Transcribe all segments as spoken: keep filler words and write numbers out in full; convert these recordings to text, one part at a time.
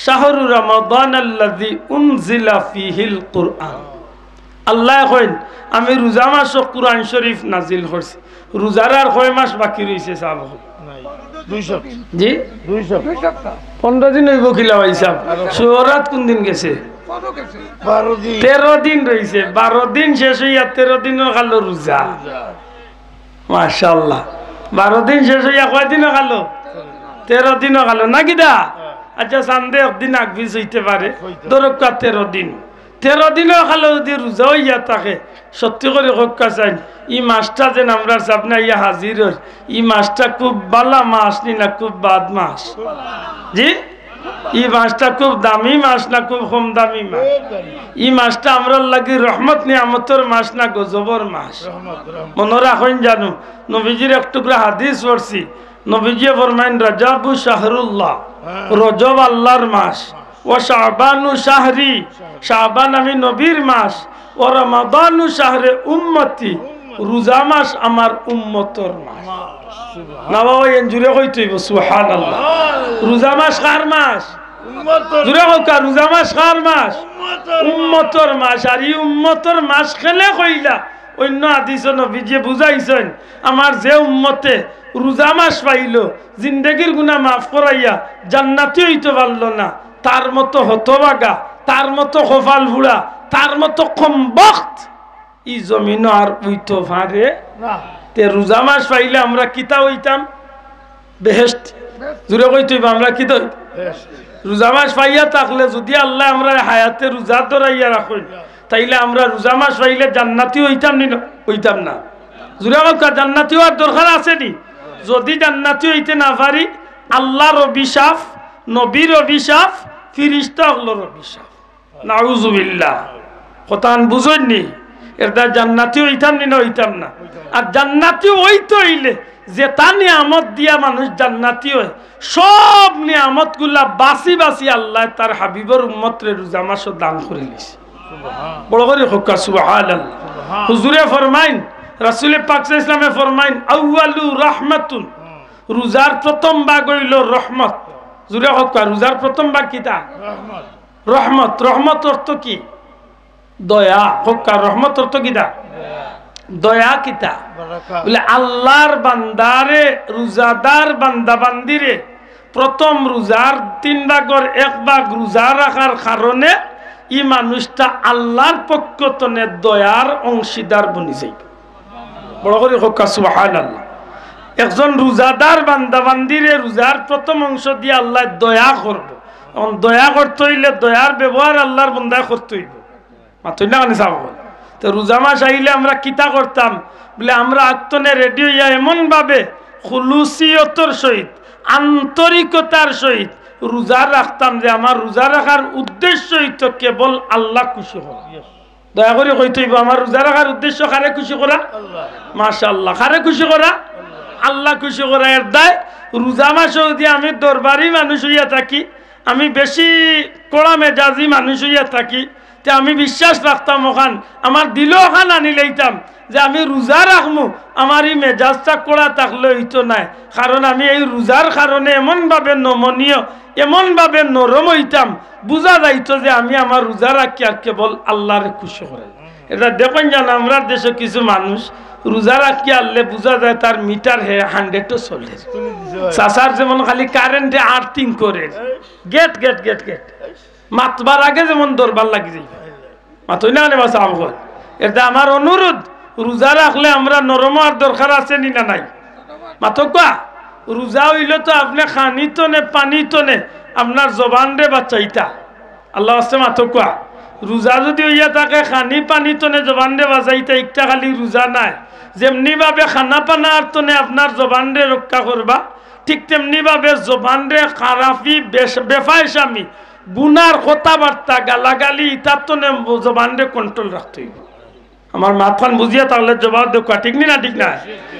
শাহরু রমাদান আল্লাযী উনজিলা ফীহিল কুরআন। আল্লায় কইন, "আমি রোজা মাসো কুরআন শরীফ নাজিল করছি।" রোজার আর কয় মাস বাকি রইছে, সাব? নাই। দুই সপ্তাহ। জি? দুই সপ্তাহ। পনরো দিন অইবো কিলা ভাই সাব? শুভরাত কুন দিন গেছে? বারো দিন। তেরো দিন রইছে। বারো দিন শেষ অইয়া তেরো দিনর কালো রোজা। রোজা। মাশাআল্লাহ। বারো দিন শেষ অইয়া কয় দিনও কালো? তেরো দিনও কালো। না কিতা? আচ্ছা, চান্দে একদিন আগপিছ অইতে পারে। ধরউক্কা তেরো দিন। তেরো দিনও কালো যুদি রোজা অইয়া থাকে, সত্যি করি কউক্কা চাইন, ই মাসটা যেন আমরার সামনে আইয়া হাজির অর, ই মাসটা খুব বালা মাস নি না খুব বাদ মাস? জি? ই মাসটা খুব দামি মাস না খুব কম দামি মাস? ই মাসটা আমরার লাগি রহমত নিয়ামতর মাস না গজবর মাস? মনো রাখইন জানু, নবীজির এক টুকরা হাদিস পড়ছি, নবীজিয়ে ফরমাইন, "রজবু শাহরুল্লাহ", রজব আল্লাহর মাস। "ওয়া শাবানু শাহরি", শাবান আমি নবীর মাস। "ওয়া রমাদানু শাহরে উম্মতি", রোজা মাস আমার উম্মতর মাস। না বাবা, এন জুরে কইতে অইবো, সুবহানাল্লাহ। রোজা মাস কার মাস? জুরে কউক্কা, রোজা মাস কার মাস? উম্মতর মাস। আর ই উম্মতর মাস কেনে কইলা? অইন্য হাদিসো নবীজিয়ে বুঝাইছইন, আমার যে উম্মতে রোজা মাস পাইলো, জিন্দেগির গুনা মাফ করাইয়া জান্নাতি অইতো পারলো না, তার মতো হতভাগা, তার মতো কপাল পুড়া, তার মতো কমবখত ই জমিনো আর অইতো পারে না। তে রোজা মাস পাইলে আমরা কিতা অইতাম? বেহেশত। জুরে কইতে অইবো, আমরা কিতা অইতাম? বেহেশত। রোজা মাস পাইয়া থাকলে যুদি আল্লায় আমরারে হায়াতে রোজা ধরাইয়া রাখইন, তাইলে আমরা রোজা মাস পাইলে জান্নাতি অইতাম নি না? অইতাম না। জুরে কউক্কা, জান্নাতি অওয়ার দরকার আছে নি? যুদি জান্নাতি অইতে না পারি, আল্লাহর অভিশাপ, নবীর অভিশাপ, ফিরিস্তা অকলর অভিশাপ। নাউজুবিল্লাহ। কথাখান বুঝইন নি? এরদায় জান্নাতি অইতাম নি না অইতাম না? আর জান্নাতি অইতে অইলে যেতা নিয়ামত দিয়া মানুষ জান্নাতি অয়, সব নিয়ামতগুলা বাছি বাছি আল্লায় তার হাবিবর উম্মতরে রোজা মাসো দান করিলিছে। বড় করি কউক্কা সুবহানাল্লাহ। হুজুরে ফরমাইন, রাসূলে পাক সাল্লাল্লাহু আলাইহি ওয়াসাল্লামে ফরমাইন, "আউয়ালু রাহমাতুন", রোজার প্রথম ভাগ অইলো রহমত। জুরে কউক্কা, রোজার প্রথম ভাগ কিতা? রহমত। রহমত অর্থ কি? দয়া। কউক্কা, রহমত অর্থ কিতা? দয়া কিতা? বলে, আল্লাহর বান্দারে, রোজাদার বান্দা বান্দিরে প্রথম রোজার তিন ভাগর এক ভাগ রোজা রাখার কারণে ই মানুষটা আল্লাহর পক্ষ তনে দয়ার অংশীদার বনি যাইবো। বড় করি কউক্কা সুবহানাল্লাহ। একজন রোজাদার বান্দা বান্দিরে রোজার প্রথম অংশ দিয়া আল্লায় দয়া করবো। এখন দয়া করতে অইলে দয়ার ব্যবহার আল্লাহর বান্দায় করতে অইবো। মাতইন না কেনে সাব অকল? তে রোজা মাস আইলে আমরা কিতা করতাম? বলে, আমরা আগ তনে রেডি অইয়া এমন ভাবে খুলুসিয়তর সহিত, আন্তরিকতার সহিত রোজা রাখতাম যে আমার রোজা রাখার উদ্দেশ্য অইতো কেবল আল্লাহ খুশি করা। দয়া করি কইতে অইবো, আমার রোজা রাখার উদ্দেশ্য কারে খুশি করা? মাশাআল্লাহ, কারে খুশি করা? আল্লাহ খুশি করা। এরদায় রোজা মাসো যুদি আমি দরবারি মানুষ অইয়া থাকি, আমি বেশি কড়া মেজাজি মানুষ অইয়া থাকি, তে আমি বিশ্বাস রাখতাম অখান, আমার দিলো অখান আনি লইতাম যে আমি রোজা রাখমু, আমার ই মেজাজটা কড়া থাকলে অইতো নায়। কারণ আমি এই রোজার কারণে এমনভাবে নমনীয়, এমনভাবে নরম অইতাম, বুঝা যাইতো যে আমি আমার রোজা রাখিয়া কেবল আল্লাহরে খুশি করাই। এরদায় দেখইন জানু, আমরার দেশো কিছু মানুষ রোজা রাখিয়া আইলে বুঝা যায় তার মিটার হে হান্ড্রেডও চলের। চাচার যেমন খালি কারেন্টে আর্থিং করের, গেট গেট গেট গেট। মাতবার আগে যেমন দরবার লাগি যায়। মাতইন না কেনে বা সাব অকল? এরদায় আমার অনুরোধ, রোজা রাখলে আমরা নরম অওয়ার দরকার আছে নি না নাই? মাতউক্কা। রোজা অইলে তো আপনে খানি তনে, পানি তনে আপনার জবানরে বাচাইতা। আল্লার ওয়াস্তে মাতউক্কা। রোজা যুদি অইয়া থাকে, খানি পানি তনে জবানরে বাচাইতা, ইকটা খালি রোজা নায়। যেমনি ভাবে খানা পানার তনে আপনার জবানরে রক্ষা করবা, ঠিক তেমনি ভাবে জবানরে খারাপি, বেশ-, বেফায়সামি, গুনার কথাবার্তা, গালাগালি, ইতার তনে জবানরে control রাখতে অইবো। আমার মাতখান বুঝিয়া থাকলে জবাব দেউক্কা, ঠিক নি না? ঠিক না?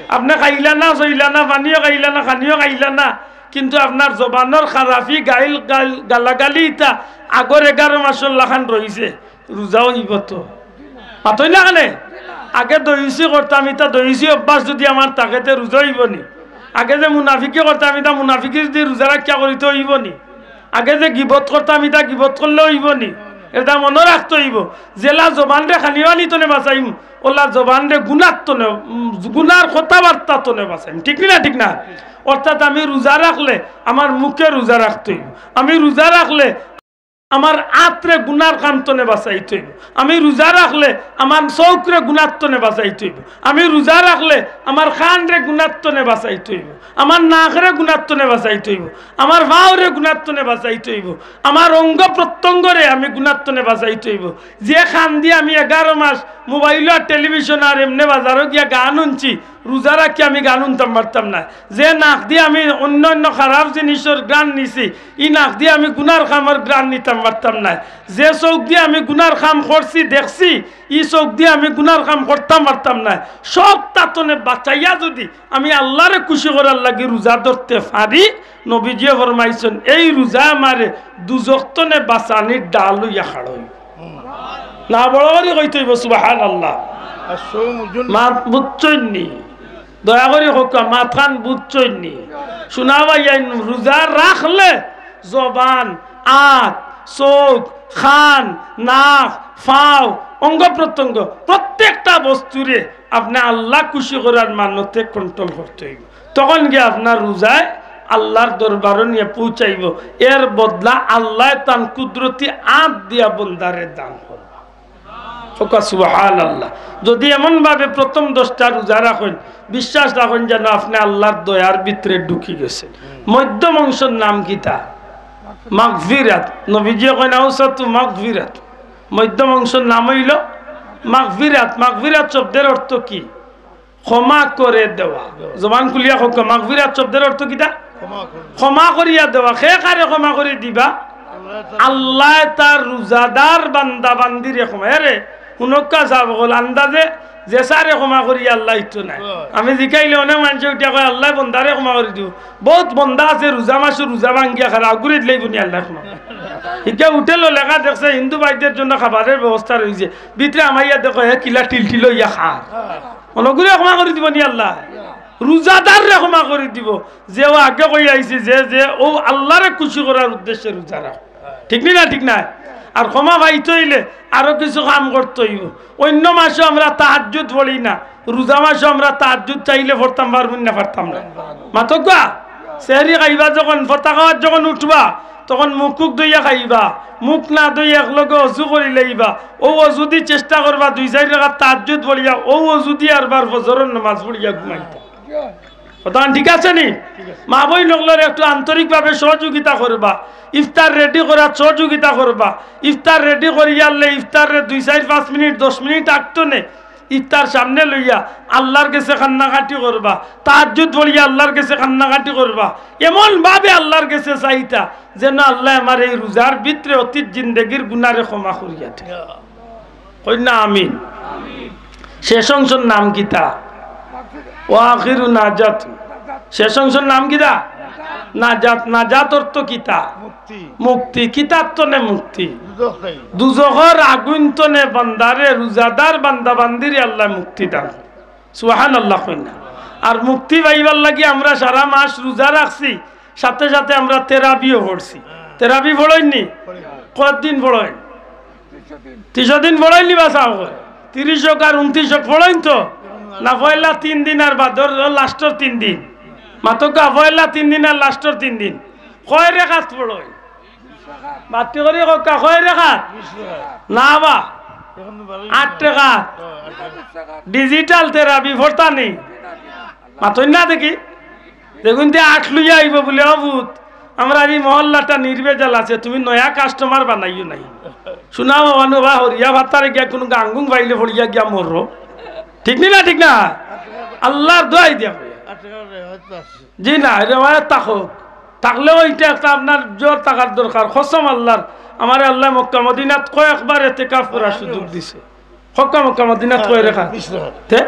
আপনে খাইলা না, ছইলা না, পানিও খাইলা না, খানিও খাইলা না, কিন্তু আপনার জবানর খারাপি, গাইল, গাইল, গালাগালি ইতা আগর এগারো মাসর লাখান রইছে, রোজাও অইবো তো। মাতইন না কেনে? আগে দইছি করতাম, ইতা দইছি অভ্যাস যুদি আমার থাকে, তে রোজা অইবো নি? আগে যে মুনাফিকি করতাম, ইতা মুনাফিকি যুদি রোজা রাখিয়া করি, তে অইবো নি? আগে যে গিবত করতাম, ইটা গিবত করলে অইবো নি? এটা মনো রাখতে অইবো। যেলা জবানরে খানি পানি তনে বাঁচাইমু, ওলা জবানরে গুনার তনে, উম, গুনার কথাবার্তা তনে বাঁচাইমু। ঠিক নি না? ঠিক না? অর্থাৎ আমি রোজা রাখলে আমার মুখে রোজা রাখতে অইবো। আমি রোজা রাখলে আমার আতরে গুনার কাম তনে বাঁচাইতে অইবো। আমি রোজা রাখলে আমার চউখরে গুনার তনে বাঁচাইতে অইবো। আমি রোজা রাখলে আমার কানরে গুনার তনে বাঁচাইতে অইবো। আমার নাকরে গুনার তনে বাঁচাইতে অইবো। আমার পাওরে গুনার তনে বাঁচাইতে অইবো। আমার অঙ্গ প্রত্যঙ্গরে আমি গুনার তনে বাঁচাইতে অইবো। যে কান দি আমি এগারো মাস মোবাইল আর টেলিভিশন আর এমনে বাজারো গিয়া গান হুনছি, রোজা রাখি আমি গান হুনতাম পারতাম নায়। যে নাক দি আমি অন্য অন্য খারাপ জিনিসর ঘ্রাণ নিছি, ই নাক দি আমি গুনার কামর ঘ্রাণ নিতাম পারতাম নায়। যে চউখ দি আমি গুনার কাম করছি, দেখছি, ই চউখ দি আমি গুনার কাম করতাম পারতাম নায়। সবতা তনে বাঁচাইয়া যুদি আমি আল্লারে খুশি করার লাগি রোজা ধরতে পারি, নবীজিয়ে ফরমাইছইন, এই রোজায় আমারে দুজখ তনে বাঁচানির ঢাল অইয়া খাড়া অইবো। না, বড় করি কইতে অইবো, সুবহানাল্লাহ। মাত বুঝছইন নি? দয়া করি কউক্কা, মাতখান বুঝছইন নি? শুনা ভাইয়াইন, রোজা রাখলে জবান, আত, চউখ, কান, নাক, পাও, অঙ্গ প্রত্যঙ্গ, প্রত্যেকটা বস্তুরে আপনে আল্লা খুশি করার মানতে control করতে অইবো। তখন গিয়া আপনার রোজায় আল্লার দরবারো নিয়া পৌঁছাইবো। এর বদলা আল্লায় তান কুদরতি আত দিয়া বন্দারে দান করবা। কউক্কা সুবহানাল্লাহ। যুদি এমন ভাবে প্রথম দশটা রোজা রাখইন, বিশ্বাস রাখইন যেন আপনে আল্লার দয়ার ভিতরে ঢুকি গেছইন। মধ্যম অংশর নাম কিতা? মাগফিরাত। নবীজিয়ে কইন, আওসাতু মাগফিরাত। মধ্যম অংশর নাম অইলো মাগফিরাত। মাগফিরাত শব্দের অর্থ কি? ক্ষমা করে দেওয়া। জবান খুলিয়া কউক্কা, মাগফিরাত শব্দের অর্থ কিতা? ক্ষমা করিয়া দেওয়া। কে কারে ক্ষমা করি দিবা? আল্লায় তার রোজাদার বান্দা বান্দিরে ক্ষমা। এরে, হুনক্কা সাব অকল, আন্দাজে যে সারে ক্ষমা করি আল্লা ইতো নায়। আমি জিকাইলে অনেক মানষে উঠিয়া কয়, আল্লায় বন্দারে ক্ষমা করি দিবো। বউত বন্দা আছে রোজা মাসো রোজা ভাঙ্গিয়া খারা, আগুরে দিলাইবো নি আল্লায় ক্ষমা। হিকে হোটেলো লেখা দেখছে হিন্দু ভাইদের জন্য খাবারের ব্যবস্থা রইছে, ভিতরে হামাইয়া দেখো হে কিলা টিলটিল অইয়া খার। অনগুরে ক্ষমা করি দিবো নি আল্লায়? রোজাদাররে ক্ষমা করি দিবো। যে অউ আগে কই আইছে, যে, যে অউ আল্লারে খুশি করার উদ্দেশ্যে রোজা রাখে। ঠিক নি না? ঠিক নায়? আর ক্ষমা পাইতে অইলে আরো কিছু কাম করতে অইবো। অইন্য মাসো আমরা তাহাজ্জুদ পড়ি না, রোজা মাসো আমরা তাহাজ্জুদ চাইলে পড়তাম পারমু নি না? পারতাম না। মাতউক্কা, সেহরি খাইবা যখন, ফতা খাওয়াত যখন উঠবা, তখন মুখ-কুক ধইয়া খাইবা, মুখ না ধইয়া একলগে অজু করি লাইবা। অউ অজুদি চেষ্টা করবা দুই চাইর রাকাত তাহাজ্জুদ পড়িয়া, অউ অজুদি আরবার ফজরর নামাজ পড়িয়া ঘুমাইতা। কথাখান ঠিক আছে নি? মা-বইন অকলরে একটু আন্তরিকভাবে সহযোগিতা করবা, ইফতার ready করাত সহযোগিতা করবা। ইফতার ready করিয়ারলে ইফতাররে দুই, চাইর, পাঁচ মিনিট, দশ মিনিট আগতনে ইফতার সামনে লইয়া আল্লার গেছে কান্নাকাটি করবা, তাহাজ্জুদ পড়িয়া আল্লার গেছে কান্নাকাটি করবা, এমন ভাবে আল্লার গেছে চাইতা যেন আল্লায় আমার এই রোজার ভিতরে অতীত জিন্দেগির গুনারে ক্ষমা করিয়া দেয়। কইন না আমিন। শেষ অংশর নাম কিতা? ওয়া আখিরু নাজাত। শেষ অংশর নাম কিতা? নাজাত। নাজাত অর্থ কিতা? মুক্তি। কিতার তনে মুক্তি? দুজখর আগুইন তনে বান্দারে, রোজাদার বান্দা বান্দিরে আল্লায় মুক্তি দান। সুবহানাল্লাহ কইন না। আর মুক্তি পাইবার লাগি আমরা সারা মাস রোজা রাখছি, সাথে সাথে আমরা তেরাবিও পড়ছি। তেরাবি পড়ইন নি? কয়দিন পড়ইন? তিরিশ দিন পড়ইন নি বা চাও? তিরিশ অক আর ঊনত্রিশ অক পড়ইন তো? না, পয়লা তিন দিন আর বাদর লাস্টর তিন দিন। মাতউক্কা, পয়লা তিন দিন আর লাস্টর তিন দিন। কয় রেকাত পড়ইন? বাত্তি করি কউক্কা, কয় রেকাত? না বা, আট রেকাত। Digital তেরাবি পড়তা নি? মাতইন না দেখি। দেখইন তে আট লইয়া আইবো বুলে, "ও পুত, আমরার ই মহল্লাটা নির্ভেজাল আছে, তুমি নয়া customer বানাইও নাই।" শুনা বাবা, নো বা, হরিয়া ভাতারে গিয়া কুনু গাঙ্গুং পাইলে পড়িয়া গিয়া মরো। ঠিক নি না? ঠিক না? আল্লার দোয়াই দিয়া কই। জি না, রেওয়ায়ত থাকউক। থাকলেও ইটা একটা আপনার জোর থাকার দরকার। কসম আল্লার, আমারে আল্লায় মক্কা মদিনাত কয়েকবার এতেকাফ করার সুযোগ দিছে। কউক্কা মক্কা মদিনাত কয় রেকাত? বিশ রেকাত। তে?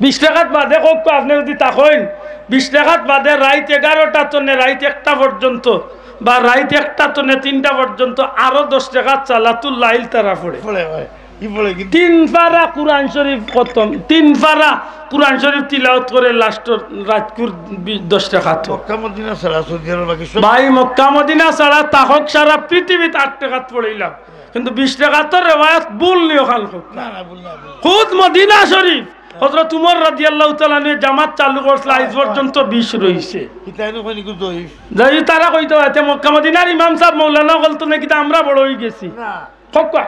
বিশ রেকাত বাদে কউক্কা আপনে যুদি থাকইন, বিশ রেকাত বাদে রাইত এগারোটা তনে রাইত একটা পর্যন্ত বা রাইত একটা তনে তিনটা পর্যন্ত আরো দশ রেকাত সালাতুল লাইল তারা পড়ে। পড়ে, হয়। কি পড়ে কিন্তু? তিন পারা কোরআন শরীফ খতম, তিন পারা কোরআন শরীফ তিলাওয়াত করে লাস্টর রাইতকুর বি-, দশ রেকাত। মক্কা মদিনা ছাড়া সৌদি আরব বাকি সব ভাই, মক্কা মদিনা ছাড়া তাহক সারা পৃথিবীত আট রেকাত পড়িলাম, কিন্তু বিশ রেকাতর রেওয়ায়াত ভুল নি অখান কউক্কা। না, না, ভুল না, ভুল না। খুদ মদিনা শরীফ, হ্যাঁ। হযরত উমর রাদিয়াল্লাহু তাআলা আনহু জামাত চালু করছিল, আইজ হ্যাঁ, পর্যন্ত হ্যাঁ। বিশ রইছে। কিতা এনে কইনি কু জয়ীফ? যাই তারা কইতো, এতে মক্কা মদিনার ইমাম সাব মৌলানা অকল তো নাকি তা আমরা বড় অই গেছি। না। কউক্কা।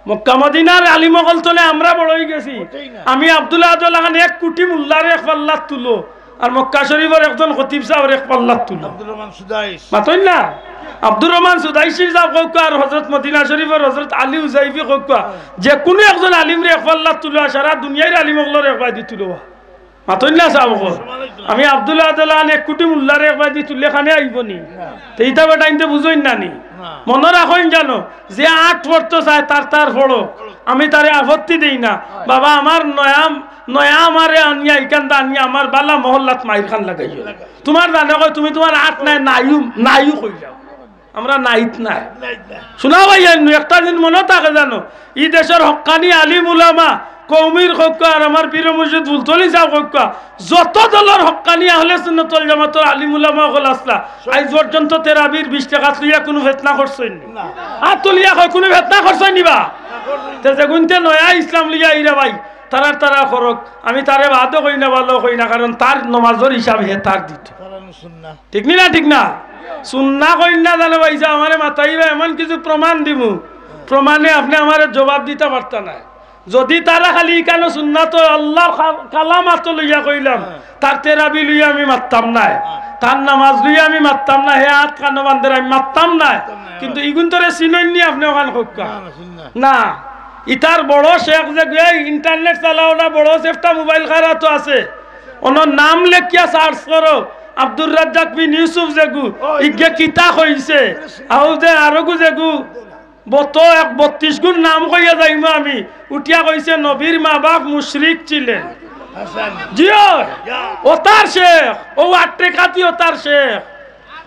মক্কা মদিনার আলিম অকল তো না আমরা বড় অই গেছি। ওটাই না। আমি আব্দুল আহাদ লাখান এক কোটি মোল্লারে এক পাল্লাত তুলো, আর মক্কা শরীফর একজন খতিব সাবরে এক পাল্লাত তুলো। আব্দুর রহমান সুদাইস। মাতইন না? আব্দুর রহমান সুদাইসি সাব কউক্কা, আর হযরত মদিনা শরীফর হযরত আলী উজাইফি কউক্কা, হ্যাঁ। যে কুনু একজন আলিমরে এক পাল্লাত তুলো, আর সারা দুনিয়ার আলিম অকলরে এক বায়দি তুলো। মাতইন না সাব অকল। আমি আব্দুল আহাদ লাখান এক কোটি মোল্লারে এক বায়দি তুললে কানে আইবো নি? না। তে ইতা বেটাইন্তে বুঝইন না নি? না। মনো রাখইন জানো, যে আট পড়তো চায় তার তার পড়ো, আমি তারে আপত্তি দেই না। হয়। বাবা, আমার নয়া, নয়া আমারে আনিয়া ইখানতা আনিয়া আমার বালা মহল্লাত মাইর খান লাগাইও। লাগাই। তুমার জানে কয় তুমি তুমার আট নাই, নাইও, নাইও কই যাও। আমরা নাইত নাই। নাইত নাই। শুনা ভাই, এমনি একটা দিন মনো থাকে জানো, ই দেশর হক্কানি আলিম উলামা, কওমির কউক্কা আর আমার পীর মুর্শিদ ফুলতলি সাব কউক্কা, যত দলর হক্কানি আহলে সুন্নত ওয়াল জামাতর আলিম উলামা অকল আছলা, আইজ পর্যন্ত তেরাবির বিশ রেকাত লইয়া কুনু ফেতনা করছইন নি? না। আত তুলিয়া কয়, কুনু ফেতনা করছইন নি বা? না, করছইন নি। তে যেগুইন্তে নয়া ইসলাম লইয়া আইরা ভাই, তারার তারা করউক, আমি তারে বাদও কই না, ভালাও কই না, কারণ তার নমাজর হিসাব হে তার দিতো। তারা নু সুন্না। ঠিক নি না? ঠিক না? সুন্না কইন না জানো ভাইসাব, আমারে মাতাইবা, এমন কিছু প্রমাণ দিমু, প্রমাণে আপনে আমারে জবাব দিতা পারতা নায়। যুদি তারা খালি ইখানো সুন্নাত অয়, আল্লার কা-, কালাম আতো লইয়া কইলাম, হ্যাঁ। তার তেরাবি লইয়া আমি মাততাম নায়, হ্যাঁ। তার নামাজ লইয়া আমি মাততাম নায়, হে আত কানো বান্দের আমি মাততাম নায়। মাততাম নায়, কিন্তু হ্যাঁ। ইগুইন্তরে চিনইন নি আপনে অখান কউক্কা। না, না, চিনি না। না, ইতার বড় শেখ যেগু, এই internet চালাও না, বড় সেফটা মোবাইল কার আতো আছে, অনো নাম লেখিয়া search করো, আব্দুর রাজ্জাক বিন ইউসুফ যেগু, ওই। ইগে কিতা কইছে, আউ যে আরোগু যেগু, বত এক বত্রিশ গুর নাম কইয়া যাইমু আমি, উঠিয়া কইছে নবীর মা বাপ মুশরিক ছিলেন। হাসান। জি অয়। ইয়া। অতার শেখ, অউ আট রেকাতি অতার শেখ।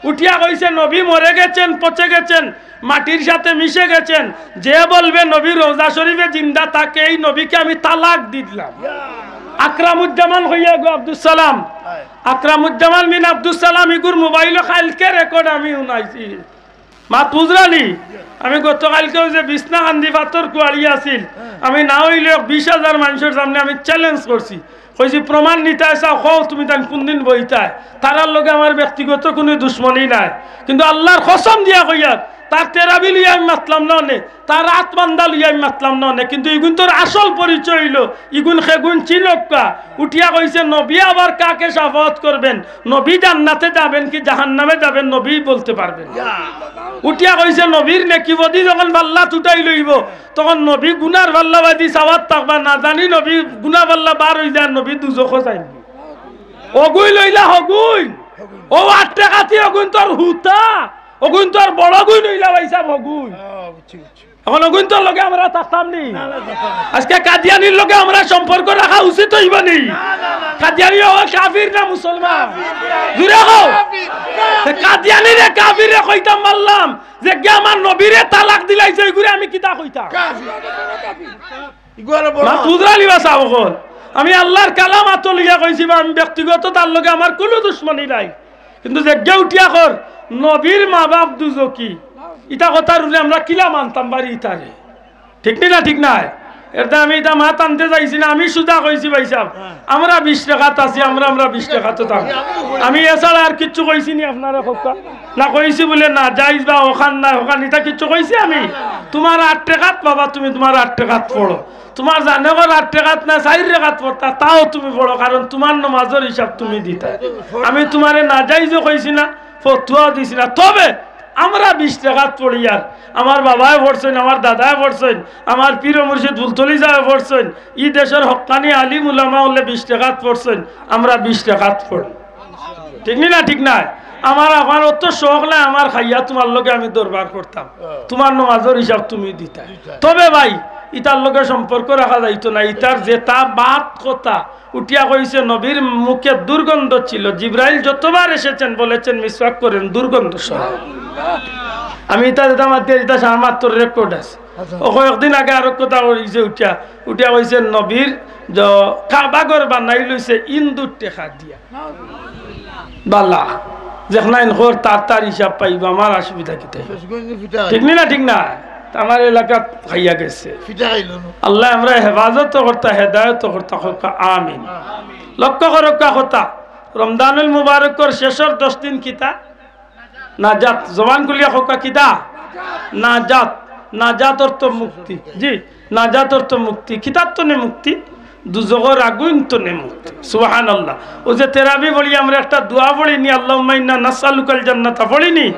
উঠিয়া কইছে নবী মরে গেছেন, পচে গেছেন, মাটির সাথে মিশে গেছেন। যে বলবে নবী রওজা শরীফে জিন্দা থাকে, এই নবীকে আমি তালাক দি দিলাম। ইয়া। আকরামুজ্জামান কইয়া গো আব্দুস সালাম। হয়। আকরামুজ্জামান বিন আব্দুস সালাম ইগুর মোবাইলো কাইলকে record আমি হুনাইছি। মাত বুঝরা নি? আমি গতকাইলকেও যে বিছনাকান্দি পাথর কুয়ারি আছিল, হ্যাঁ। আমি না অইলেও বিশ হাজার মানষর সামনে আমি challenge করছি, কইছি, "প্রমাণ নিতায় চাও, কও তুমি তাইন কুনদিন বইতায়।" তারার লগে আমার ব্যক্তিগত কুনু দুশমনি নাই, কিন্তু আল্লার কসম দিয়া কইয়ার, তার তেরাবি লইয়া আমি মাতলাম না অনে, তার আত বান্দা লইয়া আমি মাতলাম না অনে, কিন্তু ইগুইন্তর আসল পরিচয় অইলো, ইগুইন খেগুইন চিনউক্কা। উঠিয়া কইছে, "নবী আবার কাকে শাফাআত করবেন? নবী জান্নাতে যাবেন কি জাহান্নামে যাবেন, নবী বলতে পারবেন।" ইয়া। উঠিয়া কইছে, "নবীর নেকি বদি যখন পাল্লাত উঠাই লইবো, তখন নবী গুনার পাল্লা বাদি চাওয়াত থাকবা, না জানি নবী গুনা পাল্লা বার অই যায়, নবী দুজখো যাইন।" অগুইন অইলা হগুইন, অউ আট রেকাতি অগুইন্তর হুতা, অগুইন্তর বড়গুইন অইলা ভাইসাব হগুইন। হ্যাঁ, বুঝছি, বুঝছি। অখন অগুইন্তর লগে আমরা থাকতাম নি? না, না, না, না। আজকে কাদিয়ানির লগে আমরা সম্পর্ক রাখা উচিত অইবো নি? না, না, না, না। কাদিয়ানি অউ কাফির না মুসলমান? কাফির। জুরে কও। কাফির, তে কাফির। কাদিয়ানিরে কাফিরে কইতাম পারলাম, যেগিয়ে আমার নবীরে তালাক দিলাইছে, ইগুরে আমি কিতা কইতাম? কাফির। ইগু আরো বড়। মাত বুঝরা নি বা সাব অকল, আমি আল্লার কালাম আতো লইয়া কইছি বা, আমি ব্যক্তিগত তার লগে আমার কুনু দুশমনি নাই, কিন্তু যেগিয়ে উঠিয়া কর নবীর মা বাপ দুজখি, ইতা কথার উপরে আমরা কিলা মানতাম পারি ইতারে? ঠিক নি না, ঠিক নায়? এরদায় আমি ইতা মাত আনতে চাইছি না, আমি সুজা কইছি ভাইসাব, হ্যাঁ। আমরা বিশ রেকাত আছি, আমরা, আমরা বিশ রেকাতো থাকি। আমি এছাড়া আর কিচ্ছু কইছি নি আপনারা কউক্কা? না কইছি বুলে না জায়েজ বা অখান নায়, অখান ইতা কিচ্ছু কইছি আমি? না, না, না। তুমার আট রেকাত বাবা, তুমি তুমার আট রেকাত পড়ো। তুমার জানে কর আট রেকাত না, চাইর রেকাত পড়তা, তাও তুমি পড়ো, কারণ তুমার নমাজর হিসাব তুমি দিতায়। আমি তুমারে নাজাইজও কইছি না, ফতুয়াও দিছি না। তবে আমরা বিশ রেকাত পড়িয়ার, আমার বাবায় পড়ছইন, আমার দাদায় পড়ছইন, আমার পীর ও মুর্শিদ ফুলতলি সাবে পড়ছইন, ই দেশর হক্কানি আলিম উলামা অকলে বিশ রেকাত পড়ছইন, আমরা বিশ রেকাত পড়ি। ঠিক নি না? ঠিক নায়? আমার, আমার অত শখ নায়, আমার খাইয়া তুমার লগে আমি দরবার করতাম, তুমার নমাজর হিসাব তুমি দিতায়। তবে ভাই, ইতার লগে সম্পর্ক রাখা যাইতো না। ইতার যেতা বাত কথা উঠিয়া কইছে, নবীর মুখে দুর্গন্ধ ছিল। জিব্রাইল যতবার এসেছেন বলেছেন, "মিসওয়াক করেন, দুর্গন্ধ সরান।" আমি ইতা যেটা মাতি, ইতা সারা মাত্র রেকর্ড আছে। আচ্ছা। ও কয়েকদিন আগে আরো কথা কইছে উঠিয়া, উঠিয়া কইছে নবীর যে কাবা ঘর বানাই লইছে ইন্দুর টেকা দিয়া। বালা, যেখানে ইনকর তার তার হিসাব পাইবা, আমার অসুবিধা কিতা? শেষ করে দিন ফিটা ঠিক নি না, ঠিক না? আমার এলাকাত খাইয়া গেছে। ফিটা খাইল না। আল্লাহ আমরা হেফাজত করতা, হেদায়ত করতা, কউক্কা আমিন। লক্ষ্য করউক্কা কথা, রমজানুল মুবারকর শেষর দশ দিন কিতা? নাজাত। জবান খুলিয়া কউক্কা কিতা? নাজাত। নাজাত অর্থ মুক্তি। জি, নাজাত অর্থ মুক্তি। কিতার তনে মুক্তি? দুজখর আগুইন তনে মুক্তি। সুবহানাল্লাহ। ও যে তেরাবি পড়ি আমরা একটা দোয়া পড়ি নি, "আল্লাহুম্মা ইন্না নাসআলুকাল জান্নাতা" পড়ি নি?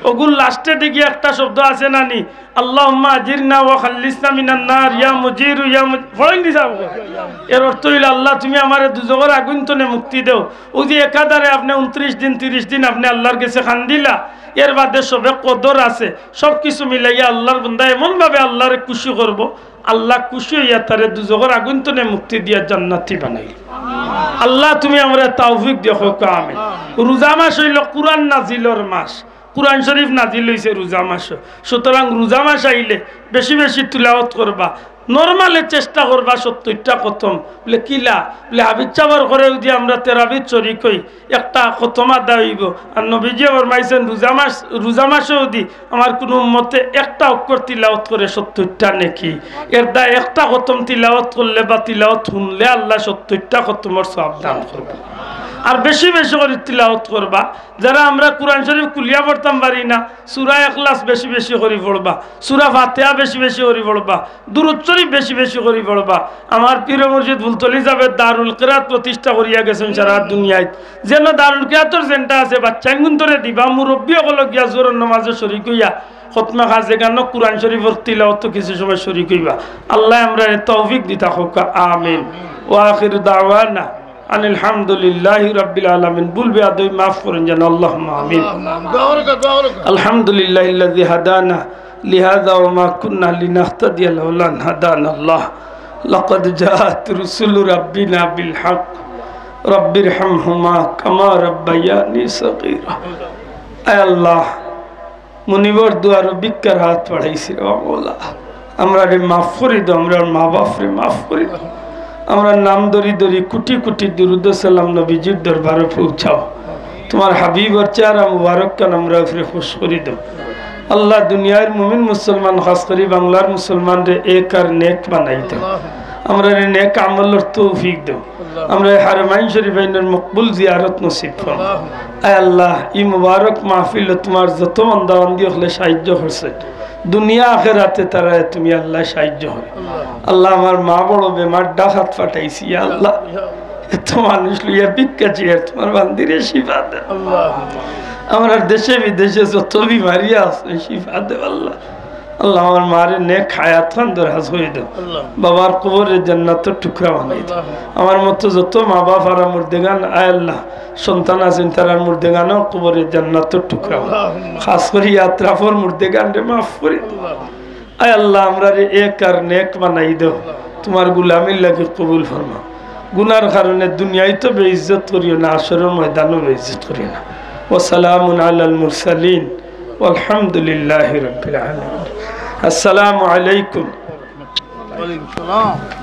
ওগুর লাস্টে দিকে একটা শব্দ আছে না নি? "আল্লাহুম্মা আজিরনা ওয়া খাল্লিসনা মিনান নার, ইয়া মুজিরু, ইয়া মুজ-", পড়ি নি সাব? এর অর্থ অইল, "আল্লাহ, তুমি আমারে দুজখর আগুইন তনে মুক্তি দেও।" ও যে একাধারে আপনে ঊনত্রিশ দিন, তিরিশ দিন আপনে আল্লাহর গেছে কান্দিলা, এর বাদে শবে কদর আছে, সব কিছু মিলাইয়া আল্লাহর বন্দা এমন ভাবে আল্লাহরে খুশি করব, আল্লাহ খুশি অইয়া তারে দুজখর আগুইন তনে মুক্তি দিয়া জান্নাতি বানাইল। আল্লাহ, তুমি আমরা তৌফিক দেও, কউক্কা আমিন। রোজা মাস অইল কোরআন নাজিলর মাস, কোরআন শরীফ নাজিল অইছে রোজা মাস। সুতরাং রোজা মাস আইলে বেশি বেশি তিলাওয়াত করবা, নরমালে চেষ্টা করবা সত্তইরটা খতম। বলে, "কিলা?" বলে, "হাফিজ সাবর ঘরে যদি আমরা তেরাবিত শরিক অই, একটা খতম আদায় অইবো।" আর নবীজিয়ে ফরমাইছইন, "রোজা মাস, রোজা মাসো যদি আমার কুনু উম্মতে একটা অক্ষর তিলাওয়াত করে, সত্তইরটা নেকি। এর দায় একটা খতম তিলাওয়াত করলে বা তিলাওয়াত হুনলে আল্লায় সত্তইরটা খতমর সওয়াব দান করবা।" আর বেশি বেশি করি তিলাওয়াত করবা। যারা আমরা কোরআন শরীফ খুলিয়া পড়তাম পারি না, সূরা ইখলাস বেশি বেশি করি পড়বা, সূরা ফাতিহা বেশি বেশি করি পড়বা, দুরূদ শরীফ বেশি বেশি করি পড়বা। আমার পীর মুর্শিদ ফুলতলি সাবে দারুল কিরাত প্রতিষ্ঠা করিয়া গেছইন সারা দুনিয়াত। যেন দারুল কিরাতর সেন্টার আছে, বাচ্চাইনগুন্তরে দিবা, মুরব্বি অকল গিয়া জোহরর নমাজো শরিক অইয়া খতমে খাজেগানো কোরআন শরীফর তিলাওয়াতো কিছু সময় শরিক অইবা। আল্লায় আমরারে তৌফিক দিতা কউক্কা, আমিন। ওয়া আখিরু দাওয়ানা আনিল হামদুলিল্লাহি রাব্বিল আলামিন। ভুল বেয়াদবি মাফ করইন যেন, আল্লাহুম্মা আমিন। আল্লাহুম্মা আমিন। দোয়া করো, দোয়া করো। আলহামদুলিল্লাহিল্লাযী হাদানা লিহাযা ওয়া মা কুন্না লিনাহতাদিয়া লাওলা আন হাদানাল্লাহ। লাকাদ জাআত রুসুলু রাব্বিনা বিল হক। রাব্বিরহামহুমা কামা রাব্বায়ানি সগীরা। আয় আল্লাহ, মুনিবর দুয়ারো ভিক্ষার হাত বাড়াইছি রে মওলা। আমরারে মাফ করি দেও, আমরার মা বাপরে মাফ করি দেও। আমরার নাম ধরি ধরি কুটি কুটি দুরূদ ও সালাম নবীজির দরবারো পৌঁছাও। তুমার হাবিবর চেহারা মুবারকখান আমরার উপরে খুশ করি দেও। আল্লাহ, দুনিয়ার মুমিন মুসলমান, খাছ করি বাংলার মুসলমানরে এক আর নেক বানাই দেও। আমরারে নেক আমলর তৌফিক দেও। আমরা এই হারমাইন শরীফাইনর মকবুল জিয়ারত নসিব করো। আয় আল্লাহ, ই মুবারক মাহফিলো তুমার যত বান্দা বান্দি অকলে সাহায্য করছে, দুনিয়া আখেরাতে তারারে তুমি আল্লাহ সাহায্য করো। আল্লাহ, আমার মা বড় বেমার, ঢাকাত পাঠাইছি, ইয়া আল্লাহ, এত মানুষ লইয়া ভিক্ষা চেয়ার, তুমার বান্দিরে শিফা দেও। আমরার দেশে বিদেশে যত বিমারি আছে, শিফা দেও আল্লাহ। আল্লাহ, আমার মারে নেক হায়াতখান দরাজ করি দেও। আল্লাহ। বাবার কবরে জান্নাতর টুকরা বানাই দেও। আল্লাহ। আমার মতো যত মা বাপ আর মুর্দেগান, আয় আল্লাহ, সন্তান আছইন, তারার মুর্দেগানও কবরে জান্নাতর টুকরা বানাই দেও। আল্লাহুম্মা। খাছ করি আতরাফর মুর্দেগানরে মাফ করি দেও। আল্লাহ। আয় আল্লাহ, আমরারে এক আর নেক বানাই দেও। আল্লাহ। তুমার গুলামির লাগি কবুল ফরমাও। গুনার কারণে দুনিয়াত তো বেইজ্জত করিও না, হাশরর ময়দানও বেইজ্জত করিও না। ওয়া সালামুন আলাল মুরসালিন। ওয়ালহামদুলিল্লাহি রাব্বিল আলামিন। আসসালামু আলাইকুম। ওয়ালাইকুম সালাম।